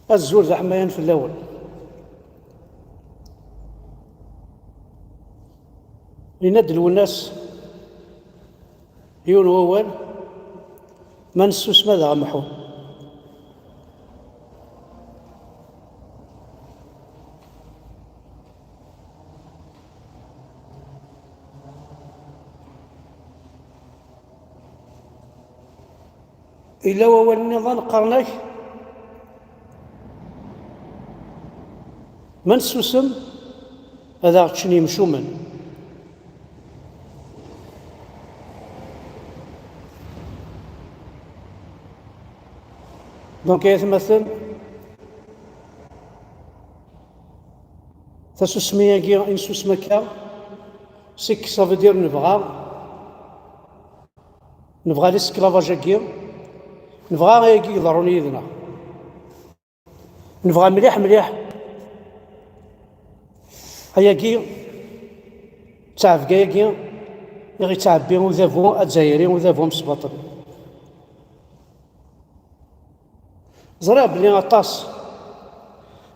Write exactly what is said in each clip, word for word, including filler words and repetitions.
Azul d aḥmayan fell-awen. Yenna-d Lwennas yiwen wawal: ma nessusem ad aɣ-mḥun. Yella wawal nniḍen qqaren-ak: ma nessusem, ad aɣ-ččen yemcumen. Donc, ay atmaten, tasusmi-agi i nessusem akka, c'est que ça veut dire nebɣa, nebɣa l'esclavage-agi, nebɣa ayagi yeḍrun yid-neɣ. Nebɣa mliḥ mliḥ ayagi, ttɛebga-agi i ɣ-ittɛebbi udabu azzayri, udabu amesbaṭli. Ẓriɣ belli aṭas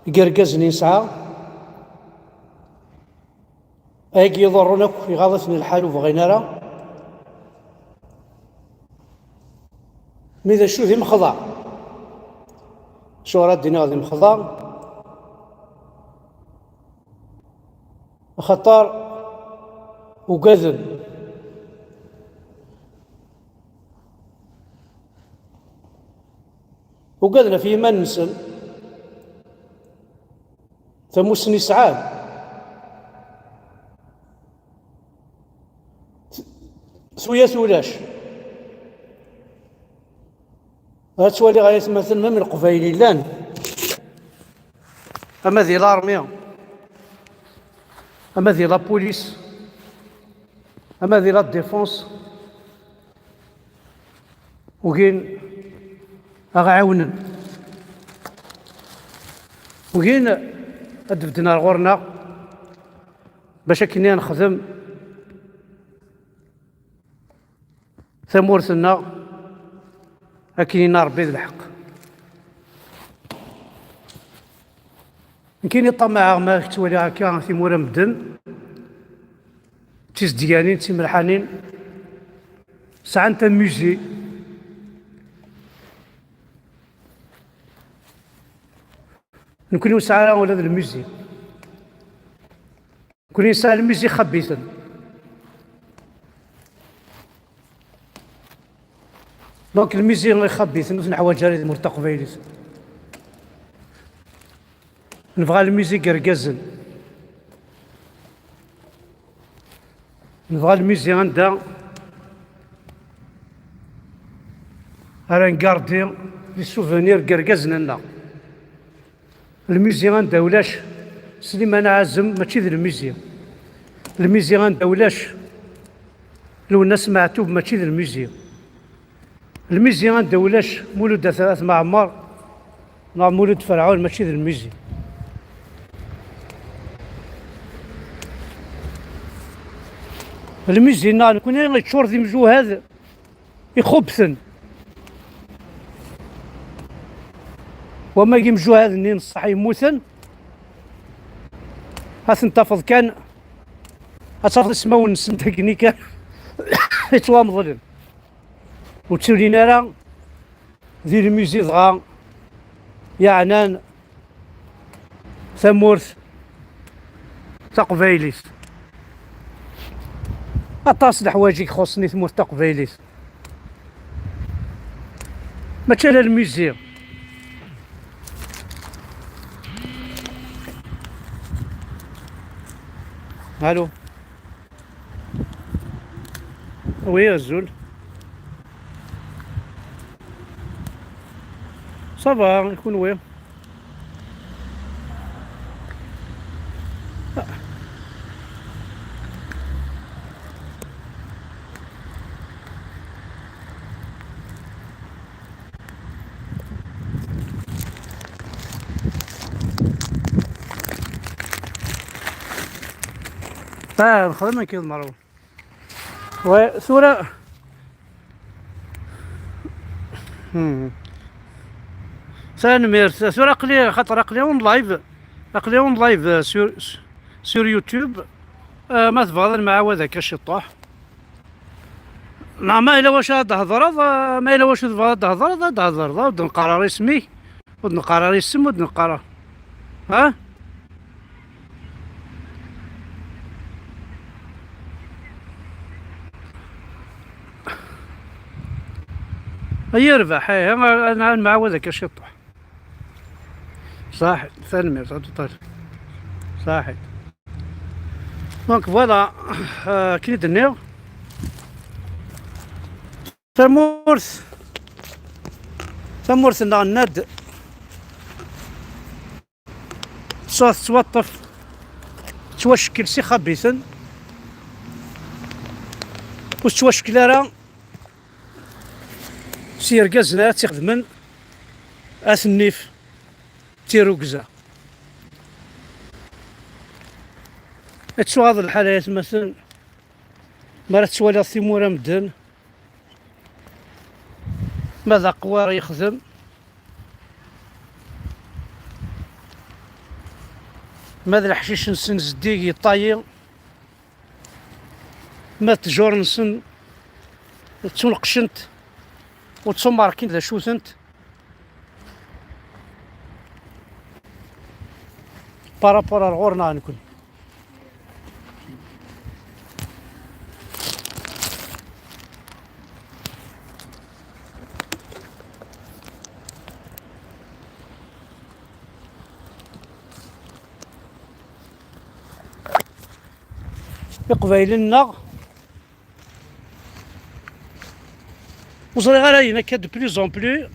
n yergazen i nesɛa, ayagi iḍerrun akk, iɣaḍ-iten lḥal, ur bɣin ara. Mi d acu d imexḍa? Acuɣer ad d-iniɣ d imexḍa? Axaṭer ugaden. Ugaden ɣef yiman-nsen. Tamussni sɛan. Tuyat ulac. Ad twaliɣ ay atmaten, même Leqbayel llan. Ama di l'armée, ama di la police, ama di la défense, ugin aɣ-ɛiwnen. Ugin ad d-bedden ar ɣur-neɣ bac akken ad nexdem tamurt-nneɣ akken yenna Rebbi d lḥeqq. Nekkini ṭṭamaɛeɣ ma ttwaliɣ akka timura n medden, d tizedganin, d timelḥanin, sɛant amuzi. Nekkni ur nesɛi ara ula d lmuzi. Nekkni nesɛa lmuzi ixabiten. Donc lmuzi ixabiten ur t-neḥwaǧ ara di tmurt taqbaylit. Nebɣa lmuzi n yergazen. Nebɣa lmuzi anda ara ngardi les souvenirs n yergazen-nneɣ. Lmuzi anda ulac Sliman Ɛazem, mačči d lmuzi. Lmuzi anda ulac Lwennas Meɛtub, mačči d lmuzi. Lmuzi anda ulac Mulud At, At Mɛemmer neɣ Mulud Ferɛun, mačči d lmuzi. Lmuzi-nneɣ nekkni yeččur d imjuhad ixubten. Wamag imjuhad-nni n ṣṣeḥ yemmuten, ad ten-tafeḍ kan, ad tafeḍ ismawen-nsen dagini kan yettwamḍlen. Ur ttilin ara di lmuzi dɣa yeɛnan tamurt taqbaylit. Aṭas n leḥwayeǧ i ixuṣṣen i tmurt taqbaylit. Mačči ala lmuzi. Allô. Oui, azul. Ça va, et kunwi? Ah, nexdem akken d meṛṛu. Ouais, tura. Hmm. Tanemmirt. Tura aql-i, xaṭer aql-i en live. Aql-i en live, euh, sur, sur YouTube. Euh, ma tebɣiḍ ad nemɛawad akka ciṭuḥ. Neɣ ma yella wacu ad d-thedreḍ, euh, ma yella wacu tebɣiḍ ad d-thedreḍ, ad d-thedreḍ. Ur d-neqqar ara isem-ik. Ur d-neqqar ara isem, ur d-neqqar ara. Ha? Ay yerbeḥ, eh, ad nemɛawad akka ciṭuḥ. Saḥit, tanemmirt, a Tuṭal. Saḥit. Donc voilà, euh, akken i d-nniɣ, tamurt, tamurt-nneɣ, nenna-d, tettwa-, tettwaṭṭef, tettwacekkel s ixabiten, ur tettwacekkel ara s yergazen ara tt-ixedmen at nnif d tirrugza. Ad tuɣaḍ lḥal ay atmaten, mi ara tettwaliḍ timura n medden, ma d aqwar yexdem, ma d leḥcic-nsen zeddig yeṭṭayi, ma d ttjur-nsen ttuneqcent u ttumerkin d acu-tent par rapport ar ɣur-neɣ nekni. Iqbaylen-nneɣ, ur ẓriɣ ara, ayen akka de plus en plus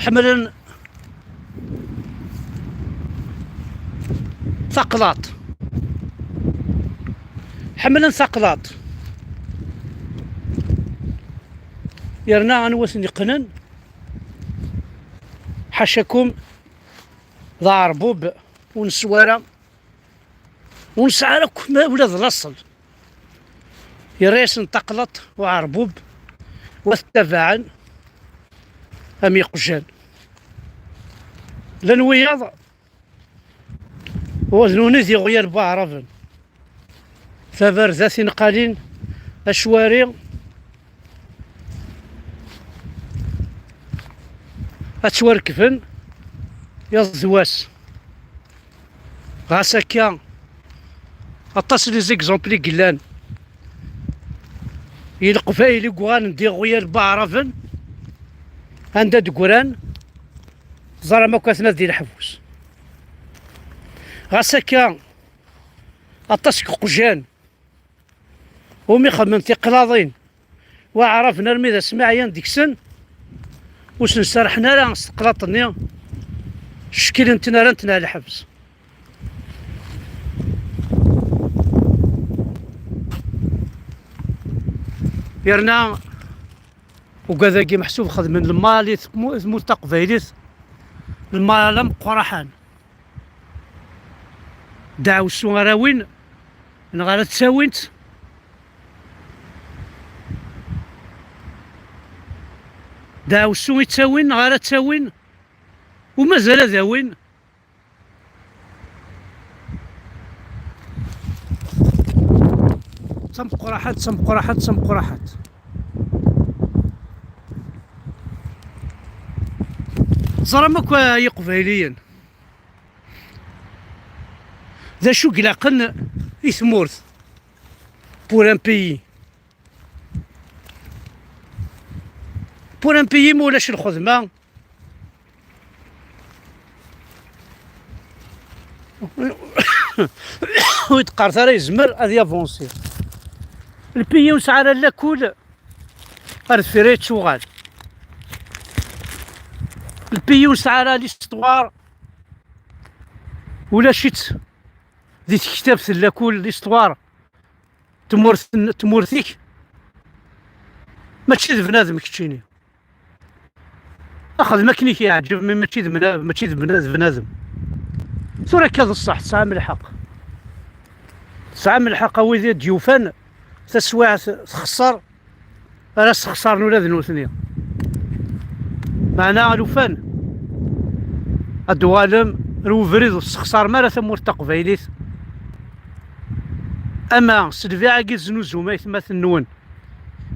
ḥemmlen taqlaṭ. Ḥemmlen taqlaṭ. Yerna anwa ten-iqqnen? Ḥacakum, d aɛerbub ur neswa ara, ur nesɛi ara akk ma ula d laṣel. Yerra-yasen taqlaṭ uɛerbub, wa t-tabaɛen am iqjan. Llan wiyaḍ, wa d nuni d iɣyal n waɛraben. Tabarda, tineqqalin, acwari, ad ttwarekben iḍ d wass. Ɣas akka, aṭas n les exemples i yellan i Leqbayel i yuɣalen d iɣyal n waɛraben, anda d-ggran, teẓram akk atna di leḥbus. Ɣas akka, aṭas n iqjan umi xedmen tiqlaḍin, waɛraben armi d asmi ɛyan deg-sen, ur sen-serrḥen ara s teqlaḍt-nni, cklen-ten, rran-ten ar lḥebs. Yerna ugad-agi meḥsub xedmen lmal i tmu-, tmurt taqbaylit, lmal ameqqraḥan. Ddeɛwessu ara win, neɣ ara ttawint? Ddeɛwessu i ttawin, neɣ ara ttawin? U mazal ad awin? D tameqqraḥant, d tameqqraḥant, d tameqqraḥant. Teẓram akk, ay Iqbayliyen, d acu i ilaqen i tmurt, pour un pays? Pour un pays, ma ulac lxedma, ur yeqqaret ara yezmer ad yavansi. Lpiyi ur nesɛi ara lakul, ar deffir ay yettuɣal. Lpiyi ur nesɛi ara l'histoire, ulac-itt di tektabt n lakul, l'histoire. Tmurt, tmurt-ik mačči d bnadem keččini. Axdem akken i k-yeɛǧeb, mi mačči d bnadem, mačči d bna-, d bnadem. Tura akka d ṣṣeḥ, tesɛam lḥeqq. Tesɛam lḥeqq, a wid i d-yufan taswiɛt texṣer, ara sxeṣren ula d nutni. Meɛna alufan, ad d-tuɣalem ar ubrid, ur tessexṣarem ara tamurt taqbaylit. Ama s lbiɛ-agi teznuzum aytmaten-nwen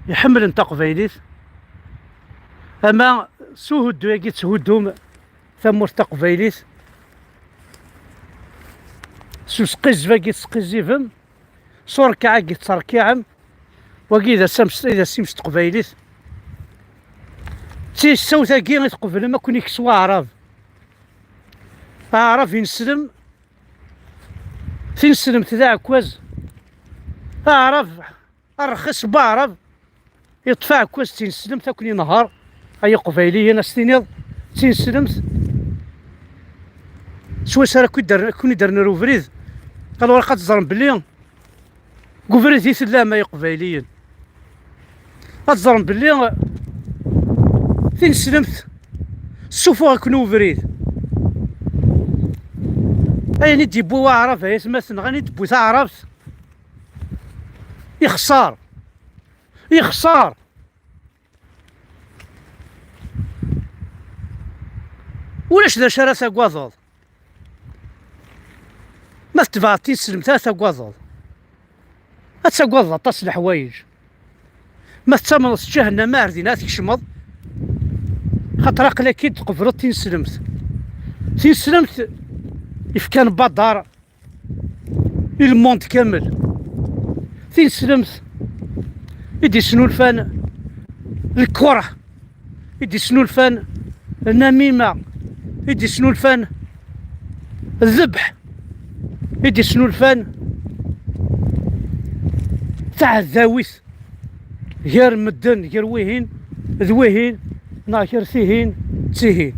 iḥemmlen taqbaylit, ama s uhuddu-agi tetthuddum tamurt taqbaylit, s usqizzeb-agi tesqizzibem, s urkaɛ-agi tetterkiɛem, wagi d asames-, d asim s teqbaylit. D tisawt-agi i tqeblem ad ken-ikkes waɛrab. Aɛrab ineslem, tineslemt d aɛekkaz. Aɛrab rxis n waɛrab, yeṭṭef aɛekkaz d tineslemt ad ken-inehher. Ay iqbayliyen, ad s-tiniḍ d tineslemt. S wacu ara ken-id-rren ar ubrid? Alɣer ad teẓrem belli deg ubrid i tellam ay iqbayliyen. Ad teẓrem belli tineslemt tessufuɣ-iken ubrid. Ayen i d-yewwi waɛrab ay atmaten, ayen i d-tewwi taɛrabt, ixṣer. Ixṣer. Ulac d acu ara tagadeḍ. Ma tetbeɛeḍ tineslemt ara tagadeḍ. Ad tagadeḍ aṭas n leḥwayeǧ. Ma tettamneḍ s ǧahennama ar din ara tkecmeḍ, xaṭer aql-ak-id tqebleḍ tineslemt. Tineslemt ifkan badar i lmund kamel. Tineslemt i d-isnulfan lkurh, i d-isnulfan nnamima, i d-isnulfan ddebḥ, i d-isnulfan taɛdawit gar medden, gar wihin d wihin, neɣ gar tihin d tihin.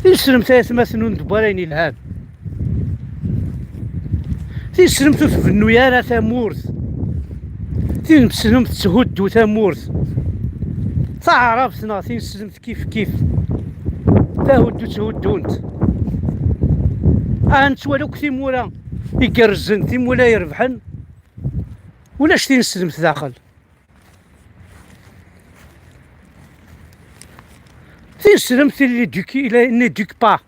Tineslemt ay atmaten ur nedwar ayen yelhan. Tineslemt ur tbennu ara tamurt. Tineslemt tetthuddu tamurt. Taɛrabt neɣ tineslemt kif kif. Tahuddu tthuddunt. Aha nettwali akk timura igerrzen, timura irebḥen. Ulac tineslemt daxel. Tineslemt il n'éduque, il n'éduque pas.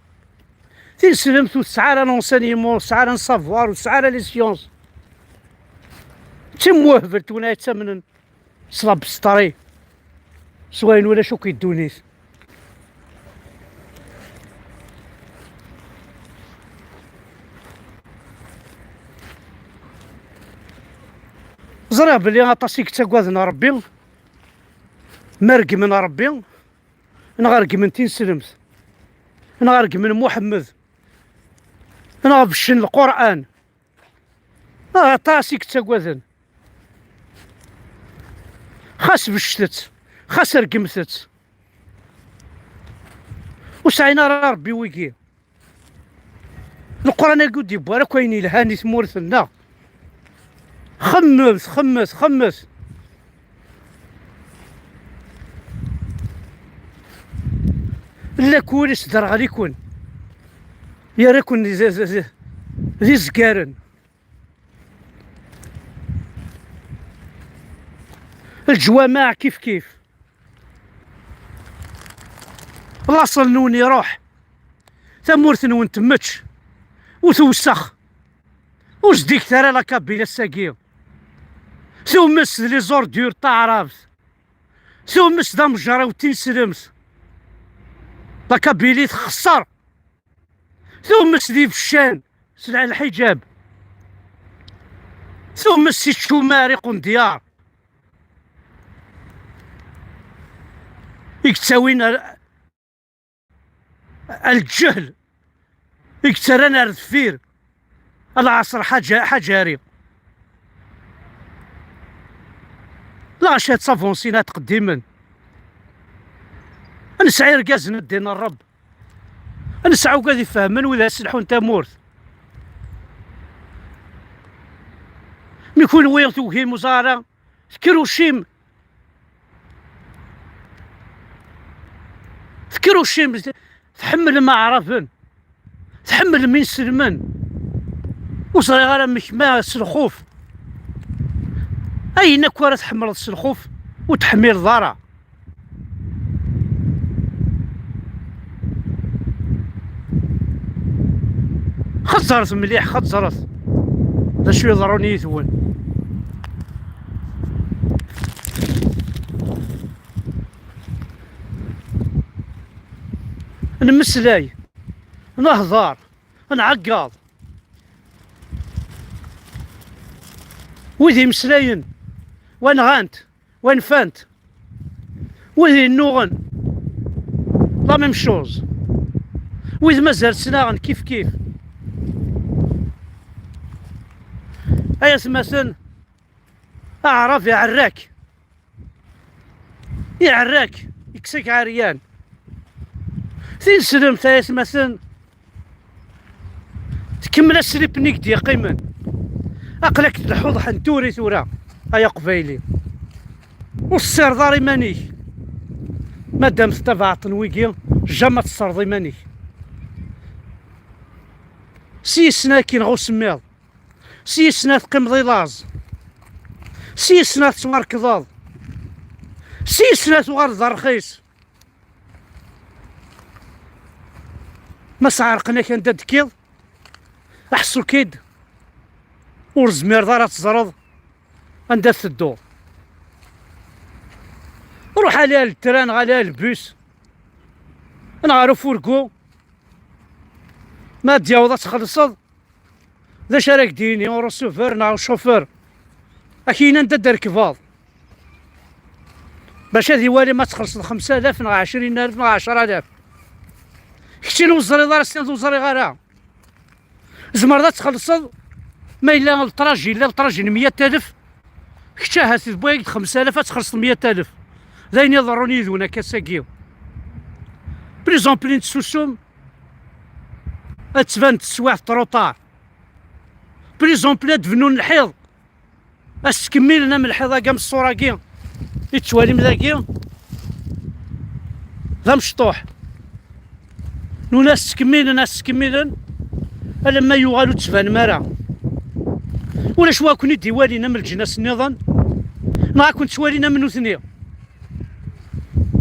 Tineslemt ur tesɛi ara l'enseignement, ur tesɛi ara savoir, ur tesɛi ara les sciences. D timwehbelt win ay yettamnen s la bsṭri, s wayen ulac akk i ddunit. Ẓriɣ belli aṭas i yettaggaden Ṛebbi, ma regmen Ṛebbi, neɣ regmen tineslemt, neɣ regmen Muḥemmed, neɣ beccen Lqur'an. Aṭas i yettaggaden. Xas becctet, xas regmet-tt. Ur sɛin ara Ṛebbi wigi. Leqran-agi ur d-yewwi ara akk ayen yelhan i tmurt-nneɣ. Xemmet, xemmet, xemmet. Lakul isderɣel-iken. Yerra-ken d, d, d, d izgaren. Leǧwameɛ kif kif. Laṣel-nwen iruḥ. Tamurt-nwen temmečč. Ur tewsex. Ur zdiget ara la Kabylie ass-agi. Tumes d les ordures taɛrabt. Tumes d amejraw d tineslemt. La Kabylie txeṣṣer. Tumes d ibeccan s lḥiǧab. Tumes si tcumar iqendyar i yettawin ar, ar lǧehl, i yettarran ar deffir lɛaṣer ḥaǧa-, ḥaǧari. Lɣaci ad ttavunsin, ad tqeddimen. Ad nesɛi irgazen ad d-in Ṛṛebb. Ad nesɛu wid ifehmen, wid ara yesselḥun tamurt. Mi kunwi tugim ur ẓer ara, tekrucim. Tekrucim, tḥemmlem aɛraben, tḥemmlem inselmen. Ur ẓriɣ ara amek ma s lxuf. Ayen akk ara tḥemmleḍ s lxuf, ur tḥemmileḍ ara. Xeẓẓret mliḥ, xeẓẓret d acu yeḍrun yid-wen. Nemmeslay, nehḍer, nɛeggeḍ. Wid imeslayen, wa nɣan-t, wa nfan-t. Wid yennuɣen, la même chose. Wid mazal ttnaɣen, kif kif. Ay atmaten, aɛrab iɛerrak. Iɛerrak, ikkes-ak ɛeryan. Tineslemt, ay atmaten, tkemmel aslip-nni i k-d-yeqqimen. Aql-ak tleḥḥuḍ ḥenturi tura, ay aqbayli. Ur tessireḍ ara iman-ik. Madam tettabaɛeḍ n wigi, jamais ad tessreḍ iman-ik. S yis-sen ad k-ineɣ usemmiḍ. S yis-sen ad teqqimeḍ i laẓ. S yis-sen ad tettwarkḍeḍ. S yis-sen ad tuɣaleḍ d rxis. Ma sɛerqen-ak anda d-tekkiḍ, aḥṣu-k-id, ur tezmireḍ ara ad teẓreḍ anda tedduḍ. Ruḥ ali ar letran, neɣ ali ar lbus, neɣ ar ufurgu. Ma ad d-yaweḍ ad txellṣeḍ, d acu ara k-d-yini uṛusufer neɣ ucufur? Ad k-yini anda d-rekbeḍ, bac ad iwali ma txellṣeḍ xemsa alaf neɣ ɛecrin alaf neɣ ɛecra alaf. Keččini ur ẓriḍ ara, sliɣ ur ẓriɣ ara. Tzemreḍ ad txellṣeḍ, ma yella lṭraji, yella lṭraji n meyya alaf, kečč ahat d wayagi d xemsa alaf ad txellṣeḍ meyya alaf. D ayen iḍerrun yid-wen akka ass-agi. Plus en plus nettsusum, ad tban teswiɛt trop tard. Plus en plus ad d-bennun lḥiḍ. Ad s-ttkemmilen am lḥiḍ-agi, am ṣṣur-agi i tettwalim dagi, d amecṭuḥ. Nuna ad s-ttkemmilen, ad s-ttkemmilen, alamma yuɣal ur d-tbanem ara. Ulac wa ken-id-iwalin am leǧnas nniḍen, neɣ ad ken-ttwalin am nutni.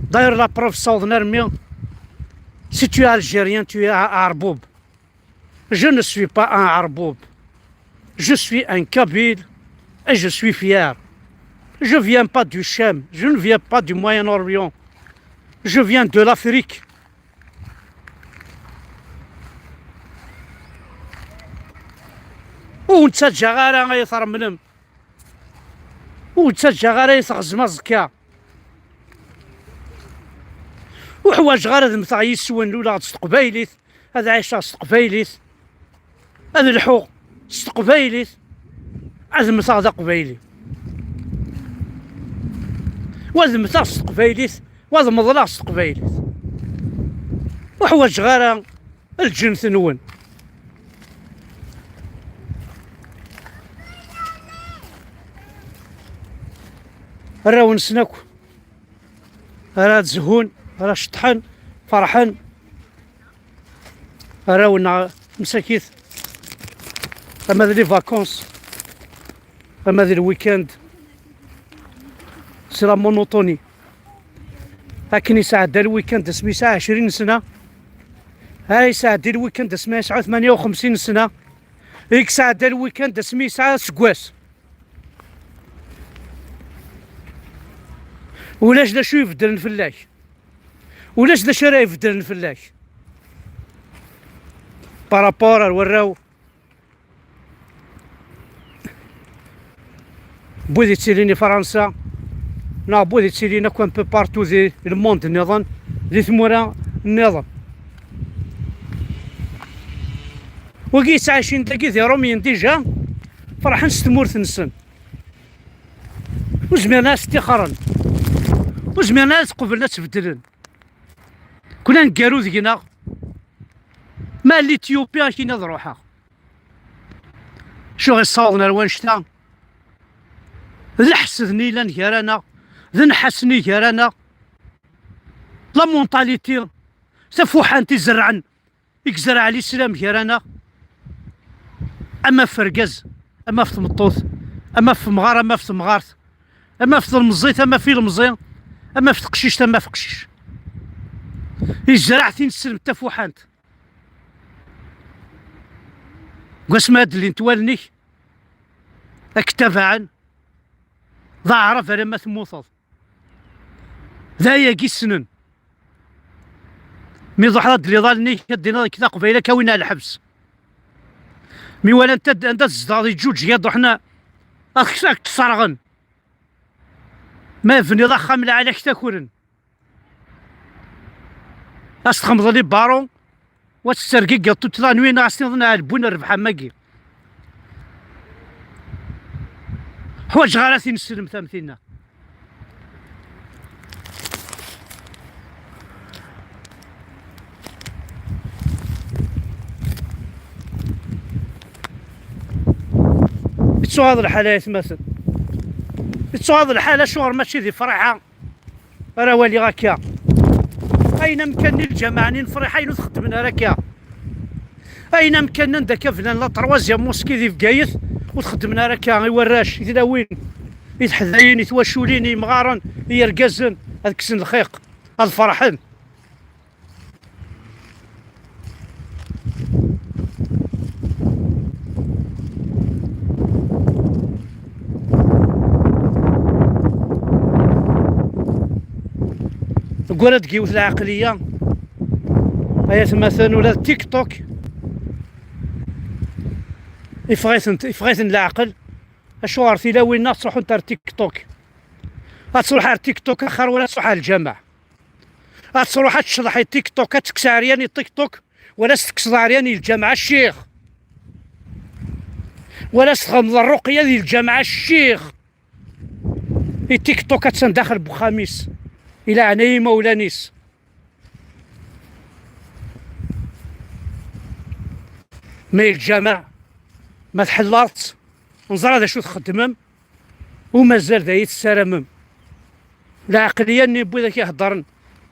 D'ailleurs, la preuve, ssawḍen armi, si tu es algérien, tu es aɛerbub. Je ne suis pas un Arboub. Je suis un Kabyle et je suis fier. Je viens pas du Chem, je ne viens pas du Moyen-Orient. Je viens de l'Afrique. Ur nettaǧǧa ara ay tṛemlem. Ur nettaǧǧa ara ay tɣezm aẓekka. Ur ḥwaǧeɣ ara ad mmteɣ yis-wen, luleɣ-d s teqbaylit, ad ɛiceɣ s teqbaylit, ad lḥuɣ s teqbaylit, ad mmteɣ d aqbayli. Wa ad mmteɣ s teqbaylit, wa ad meḍleɣ s teqbaylit. Ur ḥwaǧeɣ ara lǧennet-nwen. Arraw-nsen akk ara zhun, ara ceṭṭḥen, ferḥen. Arraw-nneɣ msakit, ama d les vacances, ama d le week-end, c'est la monotonie. Akken yesɛedda le week-end asmi yesɛa ɛecrin sna, ara yesɛeddi le week-end asmi yesɛa tmanya u xemsin sna, i yesɛedda le week-end asmi yesɛa aseggas. Ulac d acu ibeddlen fell-ak. Ulac d acu ara ibeddlen fell-ak. Par rapport ar warraw n wid yettilin i Fransa, neɣ n wid yettilin akk un peu partout di le monde nniḍen, di tmura nniḍen. Wigi yettɛicin dagi d Irumyen déjà, ferḥen s tmurt-nsen. Ur zmiren ad s-ṭixxren. Ur zmiren ad qeblen ad tt-beddlen. Kul aneggaru deg-neɣ, ma Litiyupi akin ad ruḥeɣ. Acu ɣ-yessawḍen ar wanect-a? D leḥsed-nni yellan gar-aneɣ, d nnḥas-nni gar-aneɣ, la mentalité tafuḥant izerrɛen, i yezreɛ lislam gar-aneɣ, ama ɣef urgaz, ama ɣef tmeṭṭut, ama ɣef umɣar, ama ɣef temɣart, ama ɣef tlemẓit, ama ɣef ilemẓi, ama ɣef teqcict, ama ɣef uqcic. Yezreɛ tineslemt tafuḥant. Deg wasmi ad d-llint wallen-ik, ad k-ttabaɛen, d aɛrab alamma temmuteḍ. D ayagi ssnen. Mi tṛuḥeḍ ad d-tliḍ allen-ik, ad d-tiniḍ nekk d aqbayli, ad k-awin ar lḥebs. Mi walan anda tzedɣeḍ iǧuǧeg, ad ruḥen ad k-, ad k-sserɣen. Ma tebniḍ axxam lɛali, ad k-t-akren. Ad s-txemḍeḍ les barreaux, wa ad tettergigiḍ toute la nuit, neɣ ad s-tiniḍ neɣ ɛelbun rrbeḥ am wagi. Ḥwaǧeɣ ara tin-nselmet am tinna. Yettuɣaḍ lḥal ay atmaten. Yettuɣaḍ lḥal, acuɣer mačči di Friḥa ara waliɣ akka? Ayen amkan-nni, lǧameɛ-nni n Friḥa, ayen ur t-xeddmen ara akka. Ayen amkan anda akka bnan la troisième mosquée di Bgayet, ur t-xeddmen ara akka i warrac, i tlawin, i teḥdayin, i twaculin, i yimɣaren, i yergazen, ad kksen lxiq, ad ferḥen. Teggara deg yiwet lɛeqliya, ay atmaten, ula d TikTok iffeɣ-iten, iffeɣ-iten leɛqel. Acuɣer tilawin-nneɣ ttruḥunt ar TikTok? Ad truḥ ar TikTok axir wala ad truḥ ar lǧameɛ. Ad truḥ ad tecḍeḥ i TikTok, ad tekkes ɛeryan i TikTok, wala ad s-tekkseḍ ɛeryan i lǧameɛ a ccix. Wala ad s-txedmeḍ rruqya di lǧameɛ a ccix. I TikTok attan daxel n wexxam-is, i leɛnaya imawlan-is. Ma i lǧameɛ, ma tḥellaḍ-tt, neẓra d acu txeddmem, u mazal d ay tessaramem. Lɛeqliya-nni n wid ak-iheddren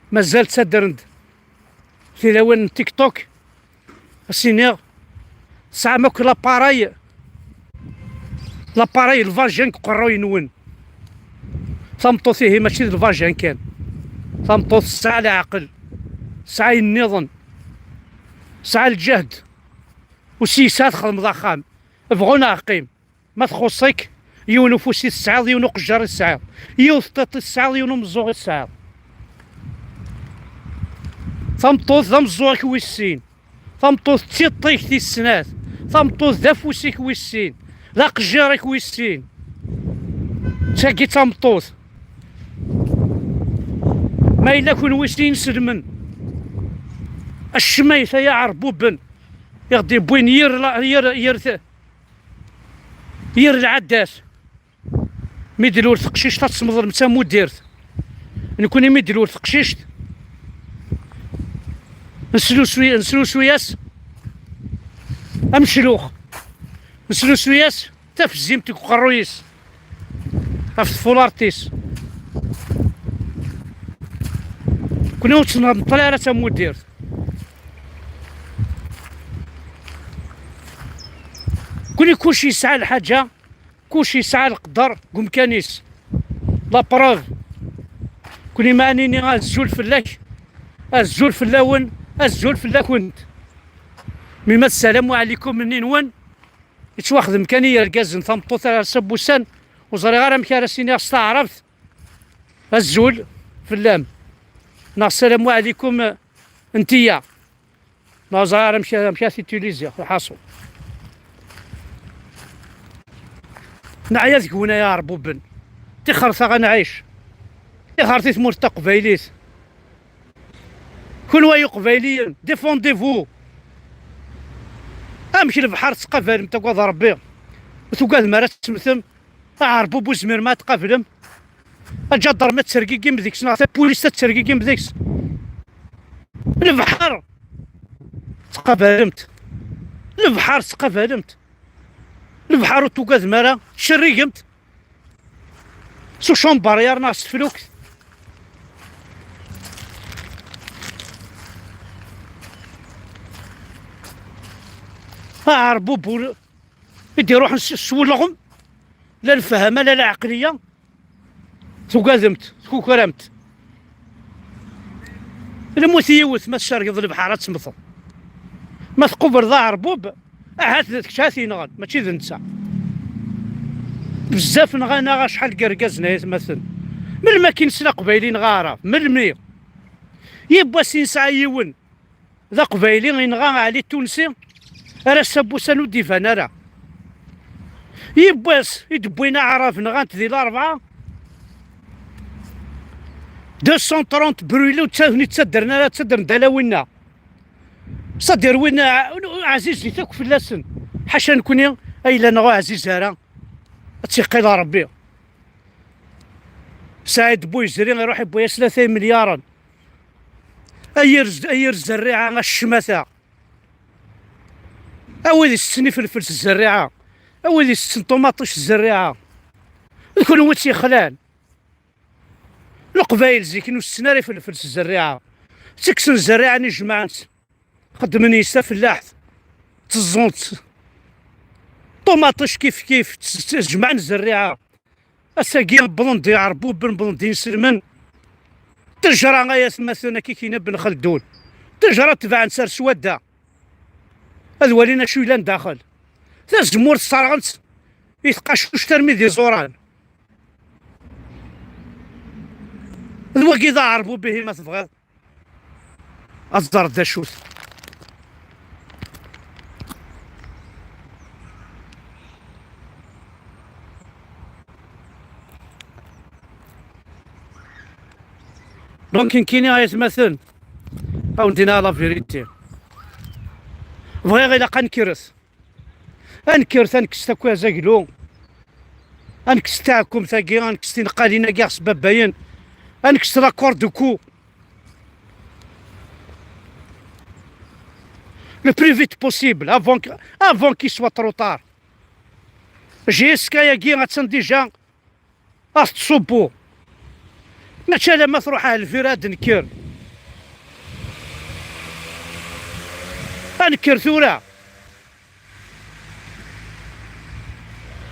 mazal ttaddren-d tilawin n TikTok. Ad s-iniɣ, tesɛam akk l'appareil, l'appareil, lvagin deg uqerruy-nwen. Tameṭṭut ihi mačči d lvagin kan. Tameṭṭut tesɛa leɛqel, tesɛa ayen nniḍen, tesɛa lǧehd. U s yesɛa txedmeḍ axxam. Bɣu neɣ qqim. Ma txuṣṣ-ik, yiwen ufus i tesɛiḍ, yiwen uqejjar i tesɛiḍ, yiwet tiṭ i tesɛiḍ, yiwen umeẓẓuɣ i tesɛiḍ. Tameṭṭut d ameẓẓuɣ-ik wis sin. Tameṭṭut d tiṭ-ik tis snat. Tameṭṭut d afus-ik wis sin. D aqejjar-ik wis sin. D tagi d tameṭṭut. Ma yella kunwi s inselmen, acmayt ay aɛerbuben i ɣ-d-yewwin yir la-, yir, yir te-, yir lɛaddat. Mi d-lul teqcict, ad tesmeḍlem d tamudirt. Nekni mi d-lul teqcict, neslusuy-, neslusuy-as ameclux. Neslusuy-as tafzimt deg uqerruy-is, ɣef tfulart-is. Nekni ur tt-nmeṭṭel ara d tamudirt. Nekni kullec yesɛa lḥaǧa, kullec yesɛa leqder deg umkan-is. La preuve, nekni ma nini azul fell-ak, azul fell-awen, azul fell-akent. Mi ma tessalam uɛlikum-nni-nwen, yettwaxdem kan i yergazen, tameṭṭut ar ass-a n wussan, ur ẓriɣ ara amek ara s-iniɣ s taɛrabt, azul fell-am, neɣ ssalamu ɛlikum, eh, n tiya. Neɣ ẓriɣ ara amek, amek ara t-utiliziɣ, lḥaṣul. Neɛya deg-wen ay aɛerbuben. Tixret-aɣ ad nɛic. Tixret i tmurt taqbaylit. Kunwi ay iqbayliyen, défendez-vous. Amek lebḥer tettqabalem, tagad Rebbi? Ur tugadem ara ad temmtem? Aɛerbub ur tezmirem ad tqablem? Aǧadarmi ad tergigim deg-s, neɣ tapulizt ad tergigim deg-s? Lebḥer tettqabalemt. Lebḥer tettqabalemt. Lebḥer ur tugadem ara, tcerrigemt. S ucambaryar neɣ s teflukt. Aɛerbub ur, i d-iruḥen s, s ulɣem, la lefhama, la lɛeqliya, tugademt, tkukremt. Lmut yiwet, ma tcergeḍ lebḥer ad temmteḍ. Ma tqubleḍ aɛerbub, Ahat d kečč ara t-yenɣen, mačči d netta. Bezzaf nɣan-aɣ acḥal n yergazen, ay atmaten. Melmi akin s Aqbayli neɣ Aɛrab? Melmi? Yiwwas i nesɛa yiwen d Aqbayli yenɣa Ɛli Tunsi, ar ass-a n wussan ur d-iban ara. Yiwwas i d-wwin Aɛrab nɣan-t di Larebɛa. Deux cent trente brûlés ur ttaddren ara, ttaddren-d ala winna. Sadir win, uh, ɛzizit akk fell-asen. Ḥaca nekni ay la neɣ ur ɛziz ara. Ad tt-iqqil Rebbi. Saɛid Buyezri iruḥ iwwi-yas tlata imelyaren. Ay yir z-, ay yir zerriɛa, a ccmata. A wid itetten ifelfel s zerriɛa. A wid itetten ṭumaṭic s zerriɛa. D kunwi i tt-yexlan. Leqbayel zik ur setten ara ifelfel s zerriɛa. Ttekksen zerriɛa-nni jemɛen-tt. Xeddmen yes tafellaḥt. Tteẓẓun-tt. Ṭumaṭic kif kif, tt-, tt-, jemɛen zerriɛa. Ass-agi wwḍen-d iɛerbuben, wwḍen-d inselmen. Ttejra ay atmaten akka i k-yenna Ben Xeldun. Ttejra tebɛen-tt ar swadda. Ad walin acu yellan daxel. Tazemmurt sserɣen-tt i tqacuct armi d iẓuran. D wagi d aɛerbub ihi ma tebɣiḍ. Ad teẓreḍ d acu-t. Donc nekkini ay atmaten, ad wen-d-iniɣ la vérité. Bɣiɣ ilaq ad nekkret. Ad nekkret, ad nekkes takk azaglu. Ad nekkes taɛkumt-agi, ad nekkes tineqqalin-agi ɣef sbabbayen. Ad nekkes l'accord de coup. Le plus vite possible, avant que, avant qu'il soit trop tard. J S K-agi attan déjà ad tettṣubbu. Mačči alamma truḥ ar lbir ad d-nekker. Ad nekker tura.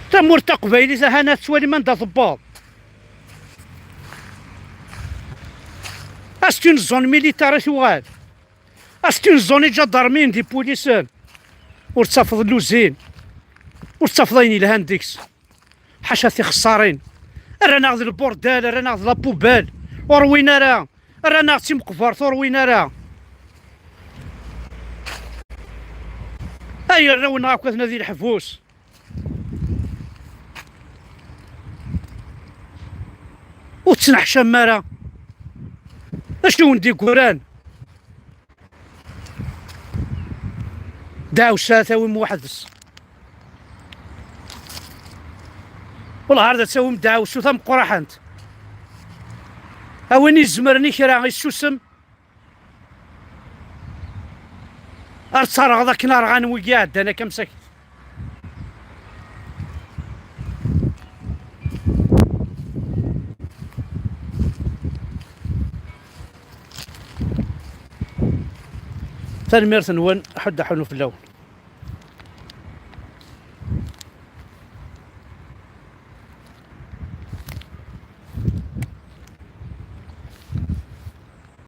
Tamurt taqbaylit ahan ad tettwalim anda tewweḍ. As-tt-in zone militaire i tuɣal. As-tt-in zone iǧadarmiyen d ipulisen. Ur tettafeḍ lluzin. Ur tettafeḍ ayen yelhan deg-s. Ḥaca tixeṣṣarin. Rran-aɣ d lburdal, rran-aɣ d la poubelle. Ur win ara. Rran-aɣ d timeqbert, ur win ara. Ay arraw-nneɣ akk atna di leḥbus. Ur ttneḥcam ara. D acu i wen-d-igguran? Dɛawsa tawim weḥd-s. Wellah ar d ad tawim dɛawsu tameqqraḥant. A win izemren i kra, issusem. Ar ttaraɣ d akken rɣan wigi iɛeddan akka msakit. Tanemmirt-nwen, ḥedd aḥunu fell-awen.